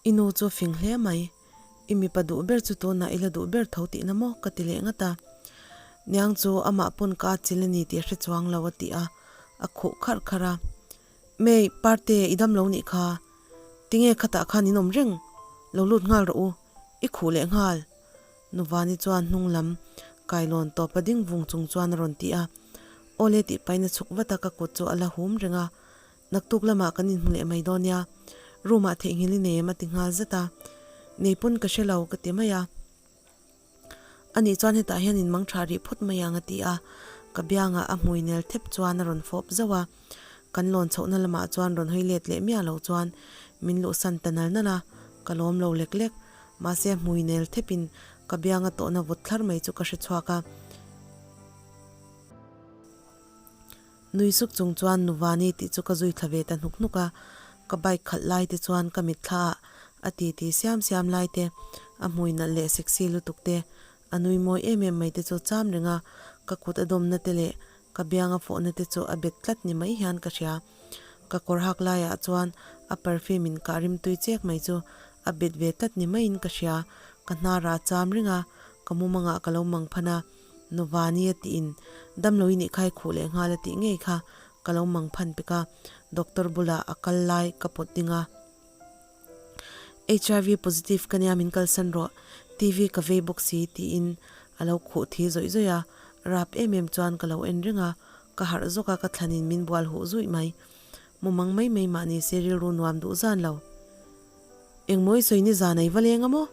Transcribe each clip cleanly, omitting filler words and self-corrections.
I nu chu fing hle mai. I mipa duh ber chu tunah i la duh ber tho tihna maw? ka ti leh ngat a. Niang chu amah pawn ka atchilh a ni tih a hre chuang lo a ti a, a khuh kharh kharh a. Mei, Parte, i dam lo nih kha. Tinge khatah khan in awm reng? Lo lut nghal rawh u, i khuh leh nghal. Nuvani chuan hnung lam kailawn tawpa ding vung chung chuan a rawn ti a. Awle tih pahin a chhuk vat a, ka kut chu a la hum reng a. Naktuk lamah kan inhmu leh mai dawn nia, room ah theihnghilh i nei em a ti nghal zat a. Nei pawn ka hre lo ka ti mai a. Anih chuan hetah hian in mang tha rih phawt mai ang a ti a, ka biangah a hmui nel thep chuan a rawn fawp zauh a. Kan lawn chhohna lamah chuan rawn hawi let leh miah lo chuan min luhsan ta nal nal a, ka lawm lo lek lek. Mahse hmui nel thepin ka bianga tawhna vawt thlar mai chu ka hre chhuak a. Nui suk chung chuan Nuvani tih chu ka zui thla ve ta hnuk hnuk a, ka bike khalh lai te chuan ka mitthla ah a ti ti siam siam lai te, a hmui nalh leh sexy lutuk te, a nui mawi em em mai te chu cham reng a, ka kut a dawmna te leh ka biang a fawhna te chu a bet tlat ni mai hian ka hria. Ka kawr hak laiah chuan a perfume in kah rimtui chek mai chu a bet ve tlat ni maiin ka hria, ka hnarah a cham reng a, ka mumangah ka lo mang phan a. Nuvani a tiin damlo i nih kha i khuh leh nghal a tih ngei kha ka lo mang phan pek a, doctor bulah a kal lai ka pawt ding a. HIV positive ka nia min kalsan rawh, TV ka vei bawk si tiin a lo khuh thi zawih zawih a, rap em em chuan ka lo en reng a, ka harh zawk a ka thlanin min bual huh zuih mai. Mumang mai mai mah ni se rilru nuam duh zan lo. Engmaw i sawi ni zan ei va leng a maw?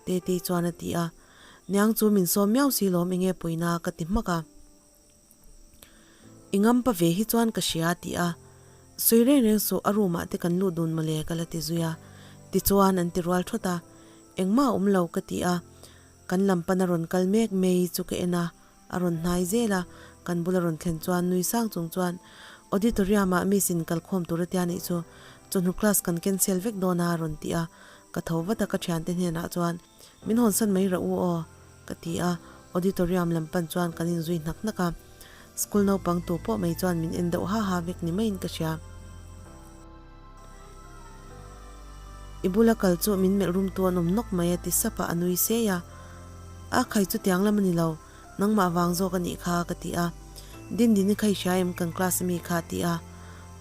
Tetei chuan a ti a. Niang chu min sawm miau si lawm enge puina ka ti hmak a. I ngampa ve hi chuan ka hria a ti a. Sawi reng reng suh a room ah te kan lut dun mawle ka la ti zui a. Tichuan an ti rual thawt a. Engmah a awm lo ka ti a. Kan lam pan a rawn kal mek May chu ka en a. A rawn hnai zel a, kan bula rawn thlen chuan nui sang chung chuan Auditorium ah miss in kalkhawm tur a tia nih chu, chawhnu class kan cancel vek dawn a a rawn ti a, ka tho vat a ka thiante hnenah chuan min hawnsan mai rah u aw ka ti a, auditorium lam pan chuan kan inzui hnak hnak a, school naupang tu pawh mai chuan min en deuh ha ha vek ni maiin ka hria. I bula kal chu min melh rum tu an awm nawk mai a ti sap a, a nui sei a. A khai chu tiang lam a ni lo, nangmah vang zawk a nih kha ka ti a. Dindini kha i hria em kan class ami kha a ti a.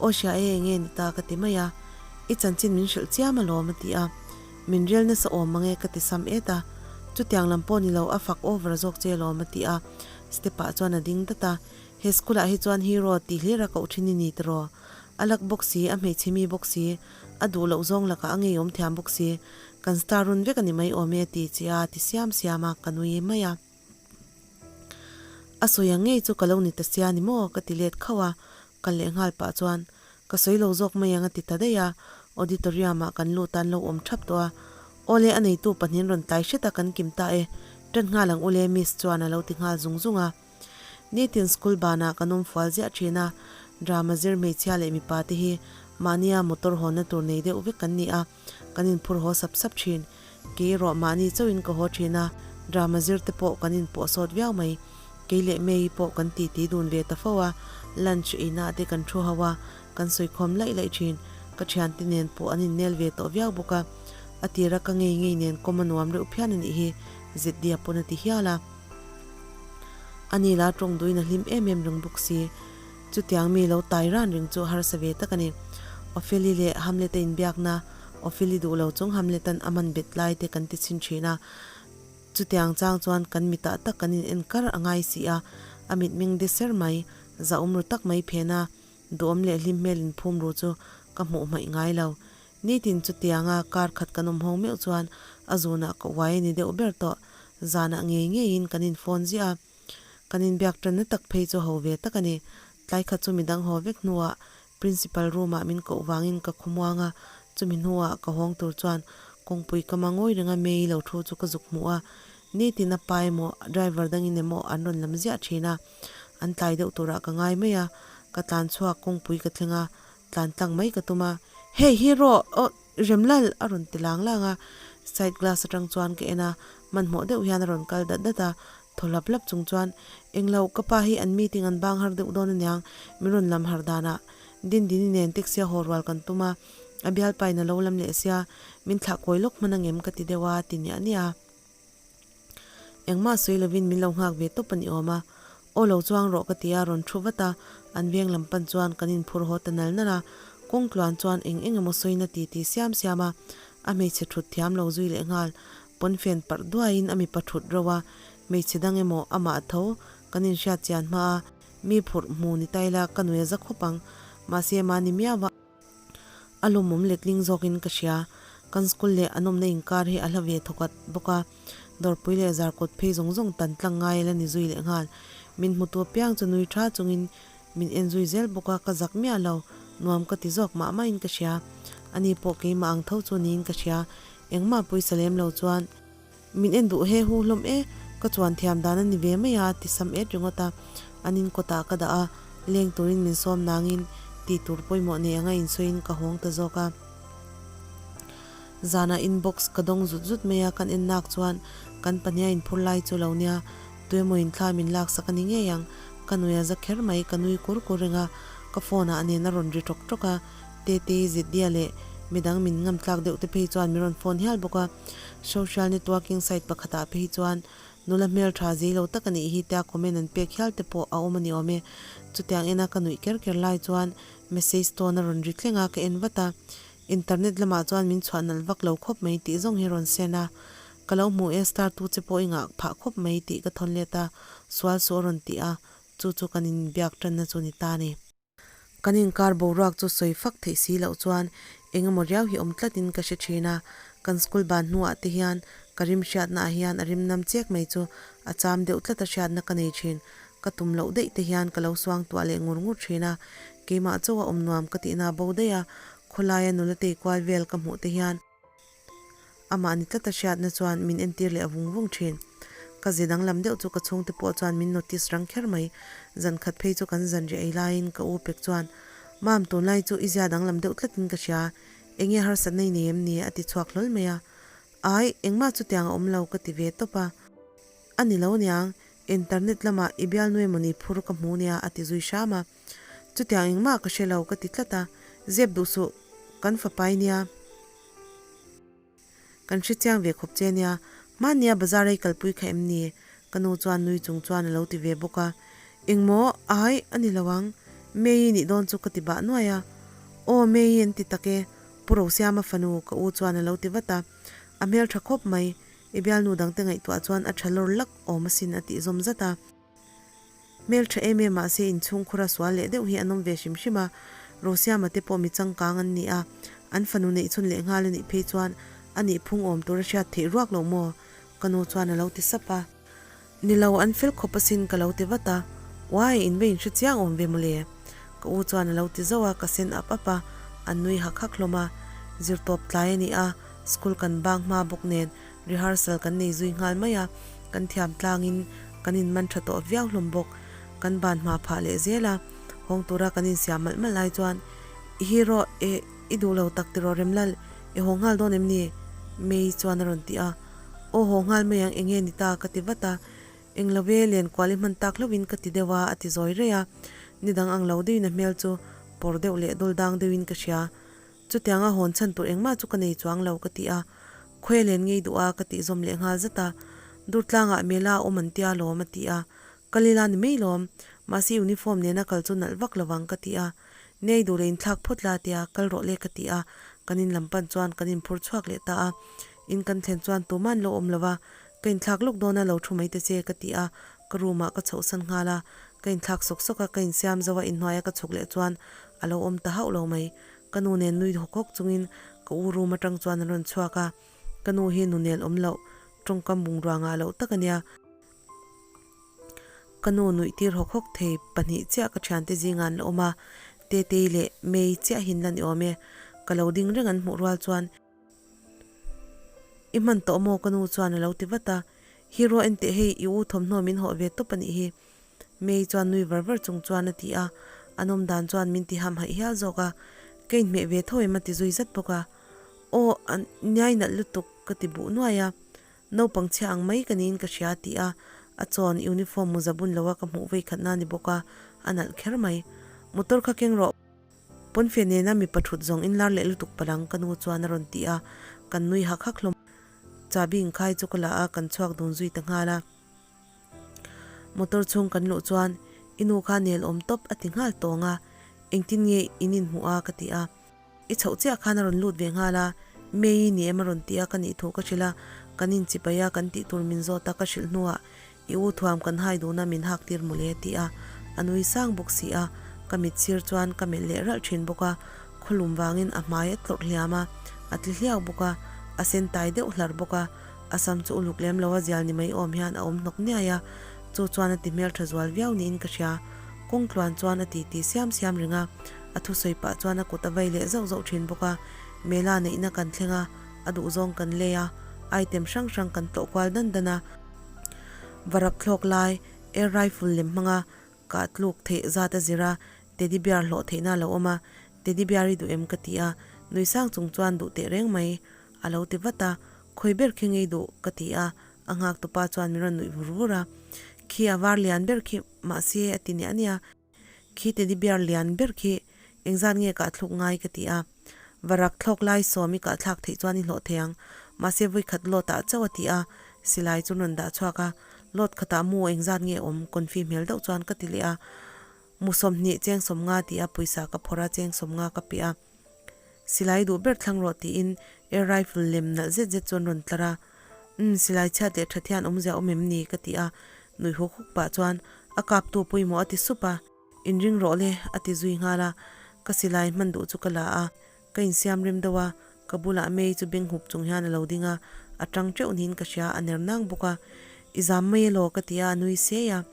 Aw hria e enge ni ta ka ti mai a. I chanchin min hrilh chiam alawm a ti a. Min rel nasa awm mang e ka ti sam et a. Chutiang lam pawh ni lo a fak over zawk che alawm a ti a. Step ah chuan a ding dat a. He school ah hi chuan hero tih hlir a koh thin i ni tiraw? A lak bawk si, a hmeichhe mi bawk si, a duh loh zawng lakah a ngeiawm thiam bawk si, kan star run vek a ni mai awm e ti che a ti siam siam a, ka nui mai a. A sawi ang ngei chu ka lo ni ta sia ni maw ka ti let khauh a, kal leh nghal pah chuan ka sawi lo zawk mai ang a ti ta daih a, auditorium ah kan lut a an lo awm thap tawh a, awle a neitu pahnihin rawn tlai hret a kan kim ta e, tan nghal ang ule miss chuan a lo ti nghal zung zung a. Nitin school banah kan awm fual ziah thin a, drama zir hmeichhia leh mipa te hi mahnia motor hawnna tur nei deuh vek kan ni a, kan inphur haw sap sap thin. Kei erawh mahni chauhin ka haw thin a, drama zir te pawh kan inpawh sawt viau mai. Kei leh May pawh kan titi dun ve ta fo a, lunch eina te kan thu ho a, kan sawikhawm laih laih thin. Ka thiante nen pawh an innel ve tawh viau bawk a, a tira ka ngei ngei nen kawm a nuam reuh phian a nih hi, Zeddia pawn a ti hial a. A ni la tawng duhin a hlim em em reng bawk si. Chutiang mi lo tai ran reng chu harsa ve tak a ni. Opheli leh Hamlet-a inbiakna, Opheli duh lo chung Hamlet-a'n a man bet lai te kan ti chhin thin a. Chutiang chang chuan kan mitah tak kan in en kar a ngai si a, a mitmeng de ser mai, zahawm ru tak mai phen a, duhawm leh hlim hmel inphum ru chu ka hmuh hmaih ngai lo. Nitin chutianga kar khat kan awm hawng meuh chuan a zunah ka uai a ni deuh ber tawh. Zanah ngei ngeiin kan inphone ziah a, kan inbiak tanna tak phei chu ho ve tak a ni. Tlai khat chu midang haw vek hnuah Principal room-ah min koh vangin ka khawmuang a, chumi hnuah ka hawng tur chuan kawngpui ka mangawi reng a May lo thu chu ka zuk hmuh a, nitin a pa emaw driver dangin emaw an rawn lam ziah thin a, an tlai deuh turah ka ngai mai a, ka tlan chhuak kawngpui ka thleng a, tlan tlang mai ka tum a, Hey hero! Aw Remlal! a rawn ti lang lang a, side glass atang chuan ka en a, hmanhmawh deuh hian a rawn kal dat dat a, thaw hlap hlap chung chuan, Englo, ka pa hi an meeting an bang har deuh dawn aniang, min rawn lam har danah Dindini nen taxi a haw rual kan tum a, A bialpain a lo lam leh sia, min thlah kawi lawk hman angem ka ti deuh a, ti niah niah a. Engmah sawi lovin min lo nghak ve tawp a ni awm a. Aw lo chuang rawh ka ti a, rawn thu vat a, an veng lam pan chuan kan inphur haw ta nal nal a. Kawng tluan chuan eng eng emaw sawina ti ti siam siam a, a hmeichhe thut thiam lo zui leh nghal. Pawnfen parh duaiin a mipa thut reuh a, hmeichhe dang emaw amah tho kan inhriat chian hma a, mi phurh hmu ni ta ila ka nui a za khawp ang. Mahse mahni miau a. A lawmawm letling zawkin ka hria. Kan school leh an awmna inkar hi a hla ve thawkhat bawk a, dawrpui leh zarkawt phei zawng zawng tan tlang ngai a la ni zui leh nghal. Min hmutu apiang chu nui tha chungin min en zui zel bawk a, ka zak miah lo. Nuam ka ti zawk mah mahin ka hria. Ani pawh keimah ang tho chu niin ka hria. Engmah pawisa lem lo chuan. Min en duh he hu hlawm e, ka chuan thiam dan a ni ve mai a, ti sam et ringawt a. An in kawtah ka dah a, leng turin min sawm nangin tih tur pawimawh nei anga insawiin ka hawng ta zawk a. Zanah inbox ka dawng zut zut mai a, kan en nak chuan kan pahniha inphur lai chu lo nia, tuemaw in thla min laksak a ni ngei ang, ka nui a za kher mai, ka nui kur kur reng a, ka phone ah nen a rawn ri ṭawk ṭawk a, Tetei, Zeddia leh midang min ngam tlak deuh te phei chuan min rawn phone hial bawk a. Social networking site pakhatah phei chuan nula hmeltha zei lo tak a nih hi tia comment an pek hial te pawh a awm a ni awm e. Chutiang ena ka nuih ker ker lai chuan message tone a rawn ri thleng a, ka en vat a. Internet lamah chuan min chhuah nalh vak lo khawp mai tih zawng hi a rawn send a. Ka lo hmu e, star tu che pawh i ngah phah khawp mai tih ka thawn let a, sual suh a rawn ti a, chu chu kan inbiak tanna chu ni ta a ni. Kan inkar boruak chu sawi fak theih si loh chuan eng emaw riau hi awm tlatin ka hre thin a, kan school ban hnuah te hian ka rim hriatna ah hian a rim nam chek mai chu a cham deuh tlat a hriatna ka nei thin. Ka tum loh daih te hian ka lo suang tuah leh ngur ngur thin a, keimah chauha awm nuam ka tihna bo daih a, khawlaia nula tei kual vel ka hmuh te hian Amah ni tlat a hriatna chuan min entir leh vung vung thin. Ka ze danglam deuh chu ka chhungte pawh chuan min notice rang kher mai. Zan khat phei chu kan zan rih ei laiin ka u pek chuan, Mam, tunlai chu i zia danglam deuh tlatin ka hria. Enge harsatna i nei em ni? a ti chhuak hlawl mai a. Ai, engmah chutiang a awm lo ka ti ve tawp a. A ni lo niang, internet lamah i bialnu emawni phur ka hmu nia a ti zui hram a. Chutiang engmah ka hre lo ka ti tlat a, zep duh suh, kan fapai nia, kan hre chiang ve khawp che nia, hmannia bazar ei kalpui kha em ni? Ka nu chuan nui chung chuan a lo ti ve bawk a, Engmaw, ai, a ni lo ang, May-i nih dawn chu ka ti bah nuai a, Aw, May-i an ti tak e, Pu Rosiama fanu ka u chuan a lo ti vat a, a hmel tha khawp mai, i bialnu dangte ngaihtuah chuan a tha lawr lak awm asin a tih zawm zat a. Hmel tha em em mahse inchhungkhura sual leh deuh hi an awm ve hrim hrim a, Rosiama te pawh mi changkang an ni a, an fanu neih chhun leh nghal a nih phei chuan a nih phung awm tur a hriat theih ruak lo maw? Ka nu chuan a lo ti sap a. Ni lo, an fel khawp asin ka lo ti vat a, Uai, in va inhre chiang awm ve mawle? Ka u chuan a lo ti zauh a, ka sen ap ap a, an nui hak hak hlawm a. Zirtawp tlai a ni a, school kan bang hma bawk nen rehearsal kan nei zui nghal mai a, kan thiam tlangin kan inman tha tawh viau hlawm bawk. Kan ban hma phah leh zel a, hawng tura kan insiam malh malh lai chuan, I hero e, i duh lo tak tiraw Remlal, i haw nghal dawn em ni? May chuan a rawn ti a. Aw haw nghal mai ang, enge ni ta? ka ti vat a. Eng lo e, len kual i hman tak hlauhin ka ti deuh a, a ti zawi rei a. Ni dang ang lo deuhin a hmel chu pawr deuh leh dawl dang deuhin ka hria. Chutianga hawn chhan tur engmah chu ka nei chuang lo ka ti a, khawi len ngei duh a ka tih zawm leh nghal zat a, Durtlangah Mela a awm an tia lawm a ti a, Kal ila ni mai lawm, mahse uniform nena kal chu nalh vak lovang ka ti a, Nei duh leh inthlak phawt la tia kal rawh le ka ti a, kan in lam pan chuan kan inphur chhuak leh ta a, in kan thlen chuan tuman lo awm lova, ka inthlak lawk dawn a lo thu mai ta che ka ti a, ka room ah ka chhohsan nghal a, ka inthlak sawk sawk a, ka insiam zo a inhnuaia ka chhuk leh chuan a lo awm ta hauh lo mai. Ka nu nen nui hawk hawk chungin ka u room atang chuan an rawn chhuak a, ka nu hi nunel awm loh, tawngkam bungrua ngah loh tak a nia. Ka nu nuih tir hawk hawk thei pahnih chiah ka thiante zingah an la awm a, Tetei leh May chiahin la ni awm e. Ka lo ding reng an hmuh rual chuan I hman tawh maw ka nu chuan a lo ti vat a, Hero enteh hei i u thawmhnaw min hawh ve tawp a nih hi. May chuan nui var var chung chuan a ti a, a nawm dan chuan min ti ham haih hial zawk a, ka inhmeh ve tho em a ti zui zat bawk a. Aw, a niai nalh lutuk ka ti buh nuai a, naupang chhia ang mai ka niin ka hria a ti a, a chawn uniform muza bun loa ka hmuh vei khatna a ni bawk a, a nalh kher mai. Motor kha keng rawh. Pawnfe nena mipa thut zawng inlar leh lutuk palang ka nu chuan a rawn ti a, kan nui hak hak hlawm. Chabi inkhai chu ka la a, kan chhuak dun zui ta nghal a. Motor chhung kan luh chuan i nu kha nel awm tawp a ti nghal tawng a, engtin nge in inhmuh a ka ti a. I chhoh chiah khan a rawn lut ve nghal a, May ni em a rawn ti a ka nih thu ka hrilh a, kan inchipai a kan tih tur min zawt a ka hrilh hnuah i u thuam kan hai dun a min hak tir mawle a ti a, a nui sang bawk si a, ka mit sir chuan ka melh leh ralh thin bawk a, khawlum vangin a hmai a tlawrh hliam a, a tli hliau bawk a, a sen tai deuh hlar bawk a, a sam chu uluk lem lo a zial ni mai awm hian a awm hnawk niai a, chu chuan a ti hmeltha zual viau niin ka hria, kawng tluan chuan a ti ti siam siam reng a. A thusawi pah chuan a kut a vai leh zauh zauh thin bawk a, Mela neihna kan thleng a, a duhzawng kan lei a, item hrang hrang kan tlawh kual dan dan a. Varak thlawk lai, air rifle lem hmanga kah tluk theih zat a zir a, teddy bear hlawh theihna a lo awm a, teddy bear i duh em ka ti a, nui sang chung chuan duh teh reng mai a lo ti vat a, khawi ber khi ngei duh ka ti a, a nghak tupa chuan min rawn nuih vur vur a, khi a var lian ber khi mahse a ti niah niah. Khi teddy bear lian ber khi engzat nge kah thluk ngai ka ti a. Varak thlawk lai sawm i kah thlak theih chuan i hlawh thei ang. Mahse vui khat lot ah chauh a ti a, silai chu rawn dah chhuak a. Lot khatah mu engzat nge awm confi hmel deuh chuan ka ti leh a. Mu 20 cheng 50 ti a pawisa ka phawrh a cheng 50 ka pe a. Silai duh ber thlang rawh tiin air rifle lem nalh zet zet chu an rawn tlar a. Umm, silai chhiat leh that hian awmzia awm em ni? ka ti a, nui huk huk pah chuan a kaptu pawimawh a ti sup a. Inring rawh le, a ti zui nghal a. Ka silai hman duh chu ka la a, ka insiam rem deuh a, ka bulah May chu beng hup chung hian a lo ding a, a tang teuh niin ka hria, a ner nang bawk a. I zam mai elaw? ka ti a, a nui siai a.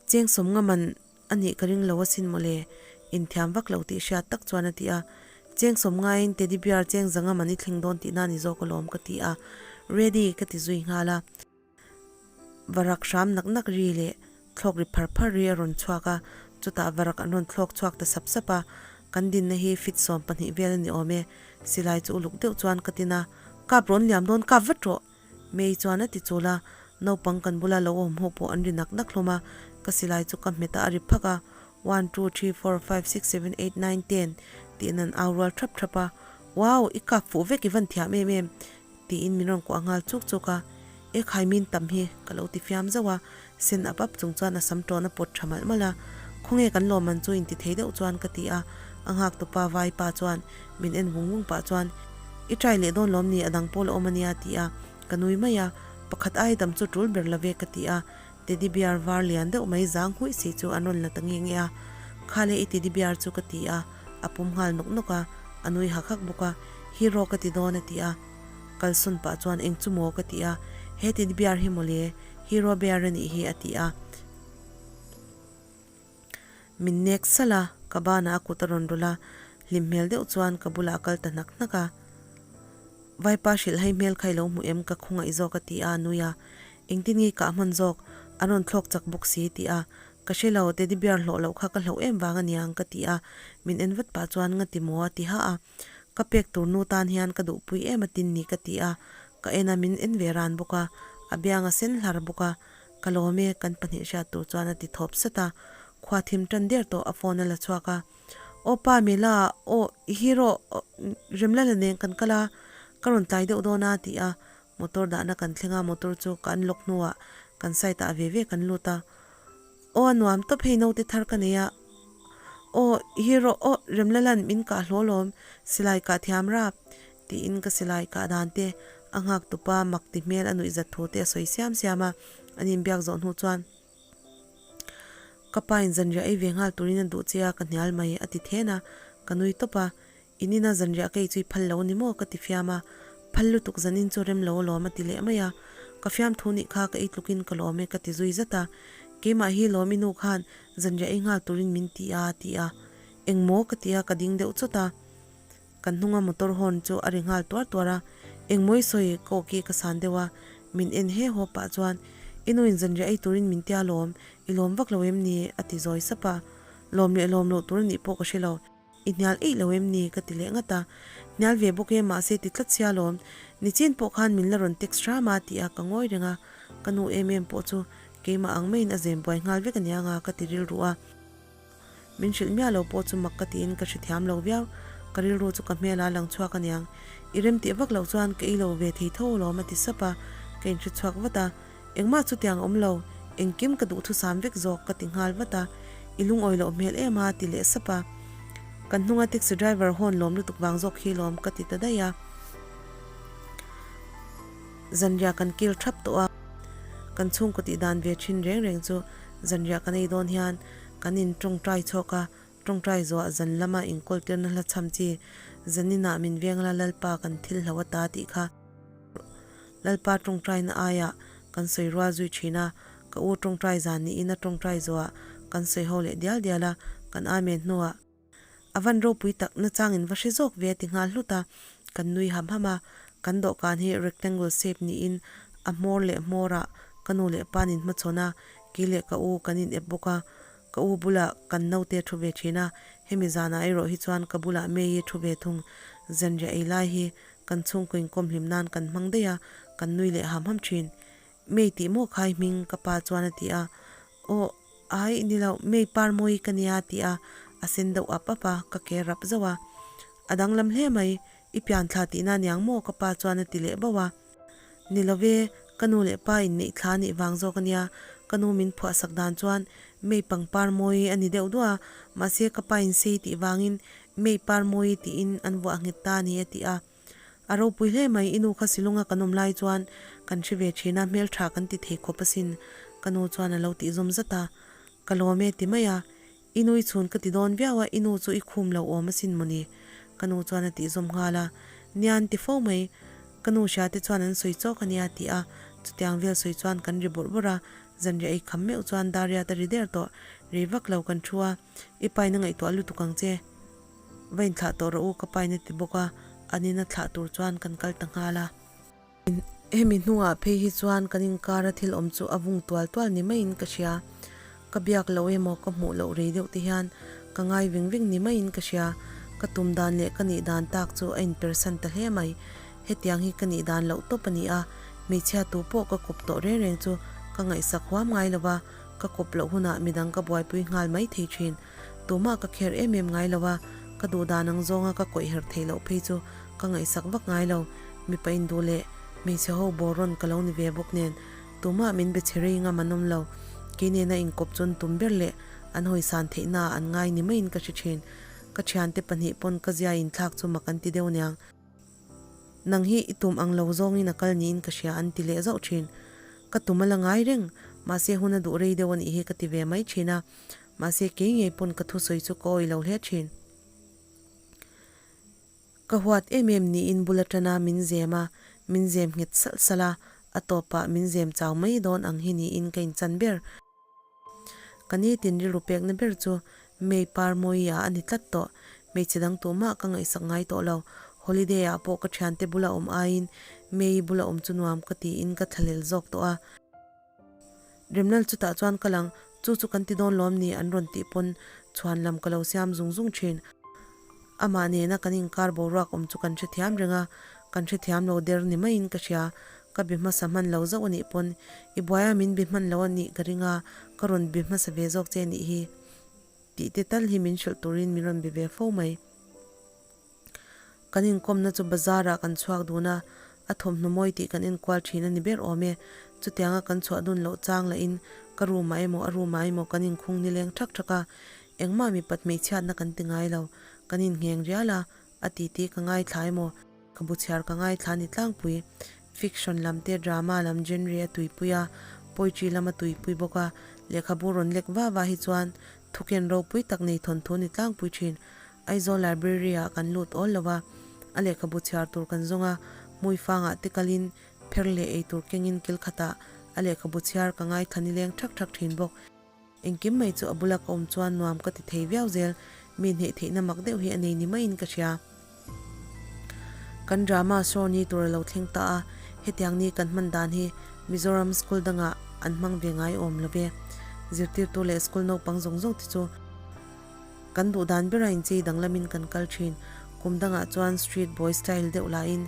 Cheng 50 man A nih ka ring lo asin mawle, inthiam vak lo tih hriat tak chuan a ti a. Cheng 50 in teddy bear cheng 100 man i thleng dawn tihna ni zawk alawm ka ti a. Ready ka ti zui nghal a. Varak hram nak nak ri leh thlawk ri phar phar ri a rawn chhuak a, chutah varak an rawn thlawk chhuak ta sap sap a. Kan dinna hi fit 12 vel a ni awm e, silai chu uluk deuh chuan ka tin a. Kap rawn liam dawn kap vat rawh! May chuan a ti chul a, naupang kan bula lo awm ho pawh an ri nak nak hlawm a, ka silai chu ka hmet a a ri phak a, one, two, three, four, five, six, seven, eight, nine, ten tiin an au rual thap thap a, wow i kap fuh vek i van thiam em em tiin min rawn kuah nghal chuk chuk a, e khai min tam hi ka lo ti fiam zauh a, sen ap ap chung chuan a sam tawn a pawt tha malh malh a, khawnge kan lawmman chu inti thei deuh chuan ka ti a, a nghak tupa vaipa chuan min en vung vung pah chuan I try leh dawn lawm ni a dang pawl a awm ania ti a, ka nui mai a, pakhat ai dam chu tul ber love ka ti a, teddy bear var lian deuh mai zang huih si chu an rawn la ta nge nge a, kha le i teddy bear chu ka ti a, a pum nghal nawk nawk a, a nui hak hak bawk a, hero ka ti dawn a ti a, kalsawn pah chuan eng chu maw ka ti a, he teddy bear hi mawle hero bear a nih hi a ti a. Min nek salh a, ka banah a kut a rawn rawlh a, hlim hmel deuh chuan ka bulah a kal ta hnak hnak a. Vaipa hrilh hai hmel kha i lo hmu em ka khawngaih zawk a ti a, a nui a. Engtin nge kah hman zawk, an rawn thlawk chak bawk si ti a. Ka hre lo, teddy bear hlawh loh kha ka hlauh em vang a niang ka ti a, min en vat pah chuan nga ti maw a ti hah a. Ka pek tur nu tan hian ka duhpui em a tin ni ka ti a, ka en a min en ve ran bawk a, a biang a sen hlar bawk a. Ka lawm e, kan pahnih hriat tur chuan a ti thawp sat a, khua thim tan der tawh a phone a la chhuak a. Aw pa Mela, aw i hero Remlala nen kan kal a, ka rawn tlai deuh dawn a ti a, motor dahna kan thleng a, motor chu ka unlock hnuah kan side ah ve ve kan lut a. Aw a nuam tawp hei naute thar ka nei a, aw hero aw Remlala'n min kah hlaw lawm, silai kah thiam rap tiin ka silai kah dan te a nghak tupa mak ti hmel a nuih zat thu te a sawi siam siam a, an inbiak zawh hnu chuan ka pa in zanriah ei ve nghal turin a duh che a ka hnial mai a ti then a, ka nui tawp a, in ina zanriah ka ei chu i phal lo ni maw ka ti fiam a, phal lutuk zanin chu rem lo alawm a ti leh mai a, ka fiam thu nih kha ka ei tlukin ka lawm e ka ti zui zat a, keimah hi lawm i nu khan zanriah ei nghal turin min ti a a ti a, engmaw ka ti a ka ding deuh chawt a. Kan hnunga motor horn chu a ri nghal tuar tuar a, engmawi sawi ka awki ka san deuh a, min en he haw pah chuan, I nu in zanriah ei turin min tia lawm, i lawm vak lo em ni? a ti zawi sap a, lawm leh lawm loh tur a nih pawh ka hre lo, i hnial eih lo em ni? ka ti leh ngat a, hnial ve bawk e mahse ti tlat sia lawm, nichin pawh khan min la rawn text hram a ti a ka ngawi reng a, ka nu em em pawh chu keimah ang maiin a zem buai nghal vek aniang a ka ti rilru a. Min hrilh miah lo pawh chu mak ka tiin ka hrethiam lo viau. Ka rilru chu ka hmel a lang chhuak aniang. I rem tih vak loh chuan ka ei lo ve thei tho alawm a ti sap a, ka inhre chhuak vat a. Engmah chutiang awm lo, engkim ka duhthusam vek zawk ka ti nghal vat a. I lungawi loh hmel em a ti leh sap a. Kan hnunga taxi driver hawn lawm lutuk vang zawk hi lawm ka ti ta daih a. Zanriah kan kil thap tawh a, kan chhungkaw tih dan ve thin reng reng chu zanriah kan ei dawn hian kan in tawngtai chhawk a, tawngtai zuah zan lama inkawl tirna hla chham chi zaninah min veng la Lalpa kan thil hlo ata tih kha Lalpa tawngtaina aiah kan sawi rual zui thin a, ka u tawngtai zan niin a tawngtai zuah kan sawi ho leh dial dial a, kan amen hnuah. A van ropui tak nachang in va hre zawk ve a ti nghal hlut a, kan nui ham ham a, kan dawhkan hi rectangle shape niin a hmawr leh hmawr ah ka nu leh pa nin hmachhawn a, kei leh ka u kan in ep bawk a, ka u bulah kan naute a thu ve thin a, hemi zanah erawh hi chuan ka bulah May-i thu ve thung, zanriah ei lai hi kan chhungkaw inkawm hlim nan kan hmang daih a, kan nui leh ham ham thin. May tih maw khai hming ka pa chuan a ti a, Aw, ai ni lo, May par mawi ka nia ti a, a sen deuh ap ap a, ka ke rap zauh a. A danglam hle mai, i pian thla tihna niang maw ka pa chuan a ti leh bauh a. Ni lo ve, ka nu leh pa in neih thla nih vang zawk a nia, ka nu min phuahsak dan chuan May pangpar mawi a ni deuh duah a, mahse ka pa in sei tih vangin May par mawi tiin an vuah nghet ta a ni a ti a. A ropui hle mai, i nu kha Silunga kan awm lai chuan kan hre ve thin a, hmeltha kan ti thei khawp asin, ka nu chuan a lo tih zawm zat a. Ka lawm e ti mai a, i nu i chhun ka ti dawn viau a, i nu chu i khum lo awm asin mawni, ka nu chuan a tih zawm nghal a. Nia an ti fo mai, ka nu hria te chuan an sawi chawk a nia ti a, chutiang vel sawi chuan kan ri bawrh bawrh a, zanriah ei kham meuh chuan Dariat a ri der tawh, rei vak lo kan thu a, i paina ngaihtuah lutuk ang che. Va inthlah tawh rawh u ka pain a ti bawk a, an ina thlah tur chuan kan kal ta nghal a. Hemi hnungah phei hi chuan kan inkara thil awm chu a vung tual tual ni maiin ka hria. Ka biak loh emaw ka hmuh loh rei deuh te hian ka ngai veng veng ni maiin ka hria. Ka tum dan leh ka nih dan tak chu a inpersan ta hle mai. Hetiang hi ka nih dan loh tawp a ni a, hmeichhia tu pawh ka kawp tawh reng reng chu ka ngaihsak huam ngai lo va, ka kawp loh hunah midang ka buaipui nghal mai thei thin. Tumah ka kher em em ngai lo a, ka duh dan ang zawnga ka kawih herh theih loh phei chu ka ngaihsak vak ngai lo. Mipa induh leh hmeichhe ho bawr rawn ka lo ni ve bawk nen tumah min be chhe rei ngam an awm lo. Kei nena inkawp chu an tum ber leh an hawisan theihna ah an ngai ni maiin ka hre thin. Ka thiante pahnih pawn ka zia inthlak chu mak an ti deuh niang. Nang hi i tum ang lo zawngin a kal niin ka hria an ti leh zauh thin. Ka tum a la ngai reng, mahse hun a duh rei deuh a nih hi ka ti ve mai thin a. Mahse kei ngei pawn ka thusawi chu ka awih lo hle thin. Ka huat em em niin bul atana min zem a, min zem nghet salh salh a, a tawpah min zem chau mai dawn ang hi niin ka inchan ber. Ka nitin rilru pekna ber chu May par mawi ah a ni tlat tawh. Hmeichhe dang tumah ka ngaihsak ngai tawh lo. Holiday ah pawh ka thiante bula awm aiin May bula awm chu nuam ka tiin ka thlahlel zawk tawh a. Remlal chutah chuan ka lang, chu chu kan ti dawn lawm ni an rawn tih pawn chhuan lam ka lo siam zung zung thin. Amah nena kan inkar boruak awm chu kan hrethiam reng a, kan hrethiam lo der ni maiin ka hria. Ka be hmasa hman lo zauh a nih pawn i buaia min be hman lo a nih ka ring a, ka rawn be hmasa ve zawk che nih hi tih te tal hi min hrilh turin min rawn be ve fo mai. Kan inkawmna chu bazar ah kan chhuak dun a, a thawmhnaw mawi tih kan enkual thin a ni ber awm e. Chutianga kan chhuah dun loh chang lah in ka room ah emaw a room ah emaw kan inkhung nileng thak thak a, engmah mipat hmeichhiatna kan ti ngai lo, kan inngheng rial a, a titi ka ngaithla emaw ka bu chhiar ka ngaithla ni tlangpui. Fiction lam te drama lam genre a tuipui a, poetry lam a tuipui bawk a, lehkhabu rawn lek va va hi chuan thuken ropui tak nei thawnthu ni tlangpui thin. Aizawl Library ah kan lut awl lo a, a lehkhabu chhiar tur kan zawng a, hmuifangah te kalin pher leh ei tur kengin kil khatah a lehkhabu chhiar ka ngaithla nileng thak thak thin bawk. Engkim mai chu a bula ka awm chuan nuam ka ti thei viau zel, mi hneih theihna mak deuh hi a nei ni maiin ka hria. Kan drama show ni tur a lo thleng ta a, hetiang ni kan hman dan hi Mizoram school dangah an hmang ve ngai awm lo ve. Zirtirtu leh school naupang zawng zawng te chu Kan duh dan bera inchei danglamin kan kal thin. Kum dangah chuan street boy style deuh lahin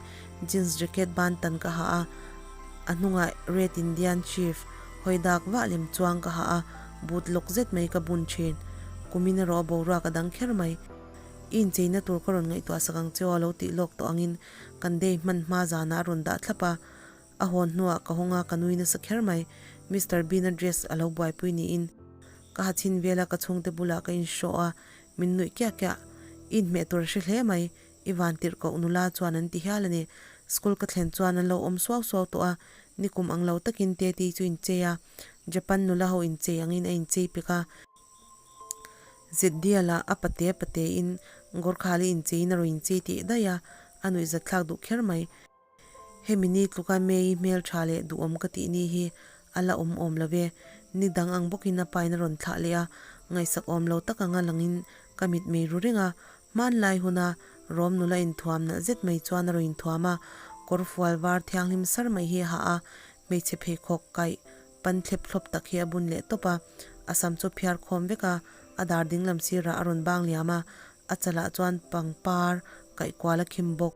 jeans jacket ban tan ka ha a, a hnungah red Indian chief hawi dak vah lem chuang ka ha a, boot lawk zet mai ka bun thin. Kumin erawh a boruak a dang kher mai. I incheina tur ka rawn ngaihtuah sak ang che aw a lo tih lawk tawh angin kan day hman hma zanah a rawn dah thlap a. A hawn hnuah ka hawng a, ka nui nasa kher mai. Mister Bean-a dress a lo buaipui niin ka ha chhin vel a, ka chhungte bulah ka inhrawh a, min nuih kiah kiah. I inhmeh tur a hre hle mai, i van tirh koh nula chuan an ti hial a ni. School ka thlen chuan an lo awm suau suau tawh a, nikum ang lo takin Teti chu inchei a, Japan nula ho inchei angin a inchei pek a. Zeddiala a pate pate in Gorkhali incheiin a rawn inchei tih daih a, a nuihzatthlak duh kher mai. Hemi ni tluka May-i hmel tha leh duhawm ka tih ni hi a la awm awm lo ve. Ni dang ang bawkin a pain a rawn thlah leh a, ngaihsak awm lo tak anga langin ka mit mei ru reng a. Hmanlai huna Rom nula inthuam nalh zet mai chuan a rawn inthuam a, kawr fual var thianghlim sar mai hi a hah a, hmeichhe pheikhawk kaih pan thlep thlawp tak hi a bun leh tawp a, a sam chu phiar khawm vek a, a dar dinglam sirah a rawn bang liam a, a chalah chuan pangpar kaih kual a khim bawk.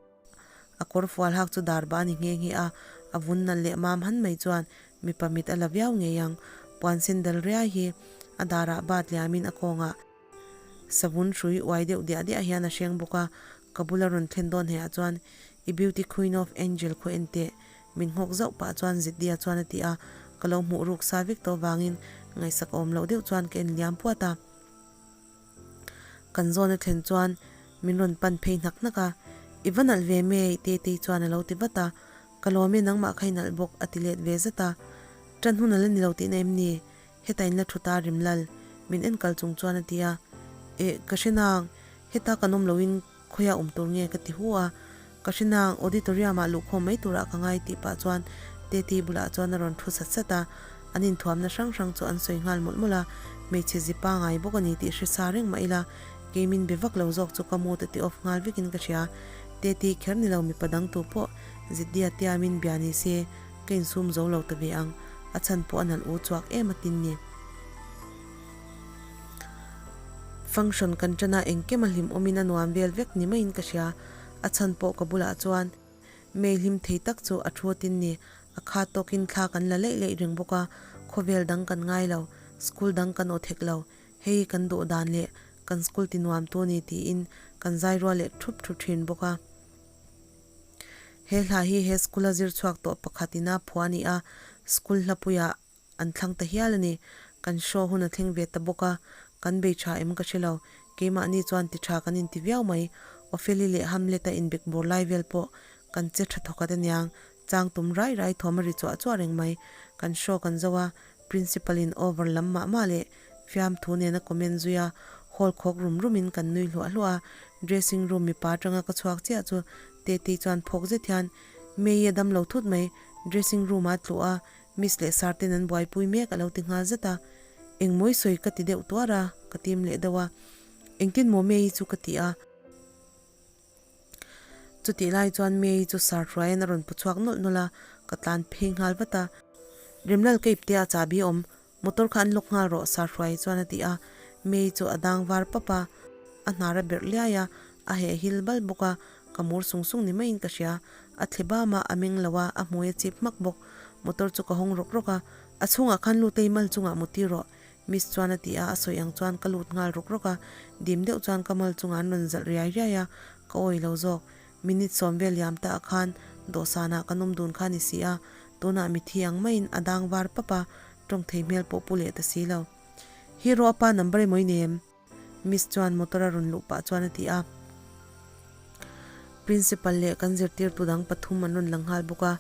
A kawr fual hak chu dar bah a ni nghe nghe a, a vun nalh leh mam han mai chuan mipa mit a la viau ngei ang. Puan sen dal riai hi a darah bat liamin a kawngah savun hrui uai deuh diah diah hian a hreng bawk a, ka bula rawn thlen dawn heh ah chuan I beauty queen of angel khaw en teh min nghawk zauh pah chuan Ziddia chuan a ti a, ka lo hmuh ruk sa vek tawh vangin ngaihsak awm loh deuh chuan ka en liam puat a. Kan zawn a thlen chuan min rawn pan phei hnak hnak a, I va nalh ve mai Tetei chuan a lo ti vat a, Ka lawm e nangmah kha i nalh bawk a ti let ve zat a, Ṭan hun a la ni lo tihna em ni? Heta in la thu ta Rimlal, min en kal chung chuan a ti a, Eh ka hre nang, heta kan awm loin khawiah awm tur nge ka ti hu a, ka hre nang auditorium ah luhkhawm mai turah ka ngai tih pah chuan Tetei bulah chuan a rawn thu sat sat a, an inthuamna hrang hrang chu an sawi nghal mawlh mawlh a, hmeichhe zi pangai bawk a ni tih hre sa reng mah ila kei min be vak lo zawk chu ka mood a ti off nghal vekin ka hria, Tetei kher ni lo mipa dang tu pawh Ziddia tiamin bia ni se ka insum zo lo ta ve ang, a chhan pawh a nalh u chuak em a tin ni. Function kan ṭan a engkim a hlim awmin a nuam vel vek ni maiin ka hria, a chhan pawh ka bulah chuan May hlim thei tak chu a thu atin ni, a kha tawkin thla kan la leih leih reng bawk a, khawvel dang kan ngai lo, school dang kan aw thek lo, hei kan duh dan leh kan school ti nuam tu ni tiin kan zai rual leh thup thup thin bawk a. He hla hi he school a zir chhuak tawh pakhat ina phuah a ni a, school hlapuiah an thlang ta hial a ni. Kan show hun a thleng ve ta bawk a, kan bei tha em ka hre lo. Keimahni chuan ti tha kan inti viau mai. Opheli leh Hamlet-a inbek bur lai vel pawh kan che tha thawkhat aniang. Chang tum rai rai thawm a ri chuah chuah reng mai. Kan show kan zo a, Principal in over lam mah mah leh fiamthu nen a comment zui a, hall khawk rum rum in kan nui hluah hluah a. Dressing room mipa atanga ka chhuak chiah chu Tetei chuan phawk zet hian May-i a dam lo thut mai, dressing room ah a tluh a, Miss leh Sir ten an buaipui mek a lo ti nghal zet a, Engmawi sawi ka ti deuh tuar a, ka tim leh deuh a, Engtin maw May-i chu ka ti a. Chutih lai chuan May-i chu Sir hruaiin a rawn pu chhuak nawlh nawlh a, ka tlan phei nghal vat a. Remlal ka ipte a chahbi awm, motor kha an lock nghal rawh Sir hruai chuan a ti a, May-i chu a dang var pap a, a hnar a berh liai a, a heh hil bal bawk a, ka mur sung sung ni maiin ka hria, a thle bam a, a meng lo a, a hmui a chip hmak bawk. Motor chu ka hawng rawk rawk a, a chhungah khan lut ei mal chungah mu tir rawh, Miss chuan a ti a, a sawi ang chuan ka lut nghal rawk rawk a, dim deuh chuan ka mal chungah an rawn zalh riai riai a, ka awi lo zawk. Minute sawm vel liam ta ah khan dawhsanah kan awm dun kha a ni si a, tunah mithi ang maiin a dang var pap a, tawng thei hmel pawh pu leh ta si lo. Hero a pa number emaw i nei em? Miss chuan motor a rawn luh pah chuan a ti a. Principal leh kan zirtirtu dang pathum an rawn lang nghal bawk a.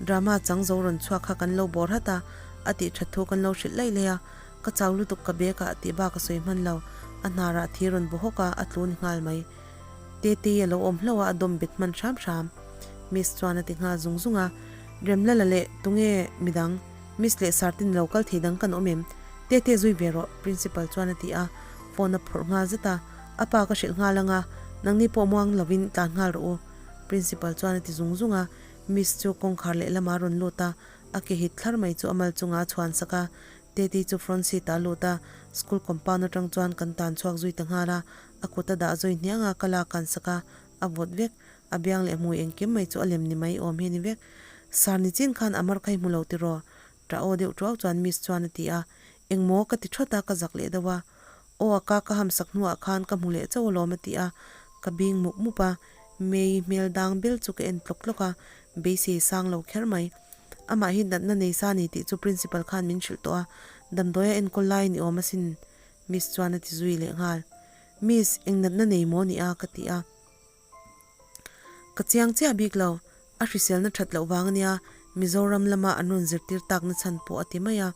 Drama chang zo rawn chhuak kha kan lo bawr hat a, a tih that thu kan lo hrilh laih laih a. Ka chau lutuk ka bag ah tih bak a sawi hman lo. A hnarah thi rawn bu hawk a, a tlu ni nghal mai. Tetei a lo awm hlauh a, a dawm bet hman hram hram. Miss chuan a ti nghal zung zung a. Remlala leh tunge midang? Miss leh Sir te ni lo kal thei dang kan awm em? Tete zui ve rawh, Principal chuan a ti a, phone a phawrh nghal zet a, A pa ka hrilh nghal ang a, nangni pawh muang lovin tlan nghal rawh u, Principal chuan a ti zung zung a, Miss chu kawngkhar lehlamah a rawn lut a, a ke hit thlar mai chu a mal chungah a chhuan sak a, Tete chu front seat ah a lut a, school compound atang chuan kan tan chhuak zui ta nghal a, a kut a dah zui hniang a, ka lak kan sak a, a vawt vek, a biang leh hmui engkim mai chu a lem ni mai awm hi a ni vek. Sir ni chin khan Amar kha i hmu lo tiraw? Ṭah aw deuh ṭuau chuan Miss chuan a ti a, Engmaw ka ti ṭhawt a, ka zak leh deuh a. Aw a ka ka ham sak hnuah khan ka hmu leh chauh alawm a ti a, ka bing mup mup a, May hmel dang bel chu ka en tlawk tlawk a, beisei sang lo kher mai. Amah hi natna nei sa ni tih chu principal khan min hrilh tawh a, damdawi a enkawl lai ni awm asin Miss chuan a ti zui leh nghal. Miss, eng natna nei maw ni a? ka ti a. Ka chiang chiah bik lo, a hriselna that loh vang ania Mizoram lama an rawn zirtir takna chhan pawh a ti mai a.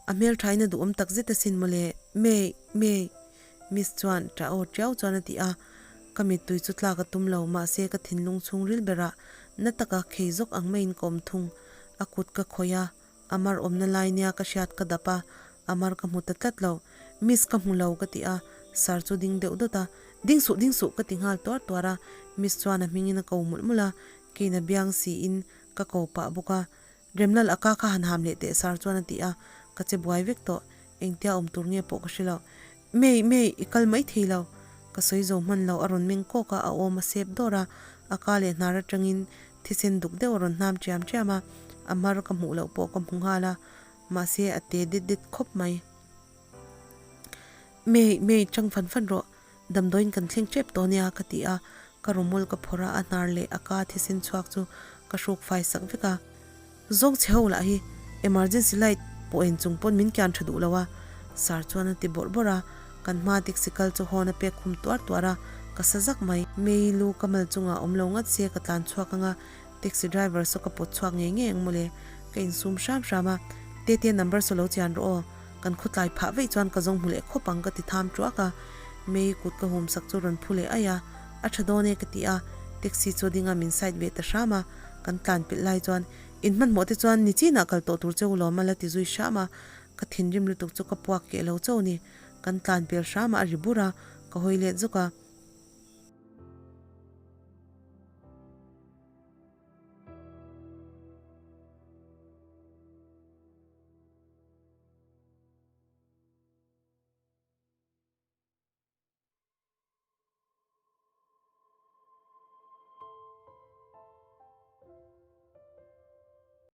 A hmelthain a duhawm tak zet asin mawle, May, May, Miss chuan ṭah aw ṭiau chuan a ti a. Ka mittui chu tlak a tum lo, mahse ka thinlung chhungril berah na taka khei zawk ang maiin ka awm thung. A kut ka khawih a, a mar awmna lai nia ka hriat ka dap a, a mar ka hmu ta tlat lo. Miss ka hmu lo ka ti a, sir chu ding deuh dawt a, Ding suh, ding suh ka ti nghal tuar tuar a, Miss chuan a hmingin a ko mulh mulh a, keiin a biang siin ka ko pah bawk a. Remlal a ka kha han ham leh teh sar chuan a ti a, ka che buai vek tawh, engtia awm tur nge pawh ka hre lo. Mei, Mei, i kal mai thei lo. Ka sawi zo hman lo, a rawn meng kawk a, a awm a sep dawr a, a ka leh hnar atangin thisen duk deuh a rawn hnam chiam chiam a, a mar ka hmuh loh pawh ka hmu nghal a, mahse a te det det khawp mai. Mei, Mei, chang fan fan rawh, Damdawiin kan thleng tep tawh nia ka ti a, ka rumul ka phawrh a, a hnar leh a ka thisen chhuak chu ka hruk fai sak vek a. Zawng chhe ho lah hi emergency light pawh en chung pawn min kian tha duh lo a, sir chuan a ti bawrh bawrh a, kan hma taxi kal chu horn a pek khum tuar tuar a, ka sa zak mai. Mei lu ka mal chungah awm lo ngat se ka tlan chhuak ang a, taxi driver saw ka pawt chhuak ngei ngei ang mawle, ka insum hram hram a, Tete number saw lo chian rawh aw. Kan khawtlai phah veih chuan ka zawng hmu leh khawp ang ka ti tham tuak a, May kut ka hum sak chu rawn phu leh aih a, a tha dawn e ka ti a, taxi chu ding a min side ve ta hram a, kan tlan pilh lai chuan in hmanhmawh te chuan ni chinah kal tawh tur cheu lawm a la ti zui hram a, ka thinrim lutuk chu ka puak keh lo chauh ni, kan tlan pel hram a a ri bur a, ka hawi let zuk a.